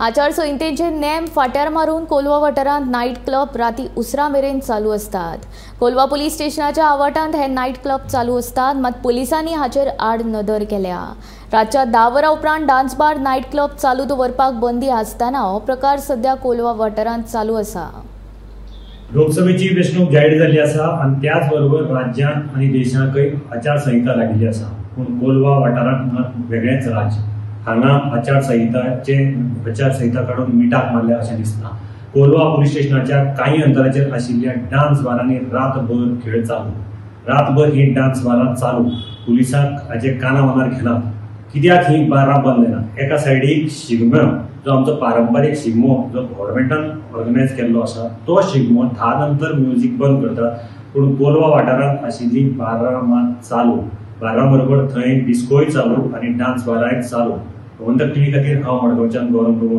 आचारसंहितेचे नेम फाट्यार मारून कोलवा वाठारांत नायट क्लब राती उसरां मेरेन चालू आसतात। कोलवा पुलीस स्टेशनाच्या आवाठांत हे नायट क्लब चालू आसतात, मात पुलिसांनी हाचेर आड नदर केल्या। रातच्या 10 वरां उपरांत डान्स बार नायट क्लब चालू दवरपाक बंदी आसतना हो प्रकार सध्या कोलवा वाठारांत चालू आसा। लोकसभेची वेंचणूक जाहीर जाल्ली आसा आनी त्याच बरोबर राज्यांत आनी देशांतय आचारसंहिता लागिल्ली आसा। पूण कोलवा वाठारांत मात वेगळेंच राज्य, हांगा आचारसंहिता काडून मिटाक मारल्या अशें दिसना। कोलवा पुलीस स्टेशनाच्या कांय अंतराचेर आशिल्ल्या डान्स बारांनी रातभर खेळ चालू, रातभर ही डान्स बारां चालू। पुलिसांक हाचे काना मनार घेनात, कित्याक ही बारां बंद जायना। एका सायडीक शिगमो जो आमचो पारंपारीक शिगमो जो गव्हर्मेंटान ऑर्गनायज केल्लो आसा तो शिगमो 10 नंतर म्युजीक बंद करतात, पूण कोलवा वाठारांत आशिल्ली बारां मात चालू। बारां बरोबर थंय डिस्कोय चालू आनी डान्स बारांय चालू। गोमंतक टीव्ही खातीर हांव मडगांवच्यान गौरव प्रभू।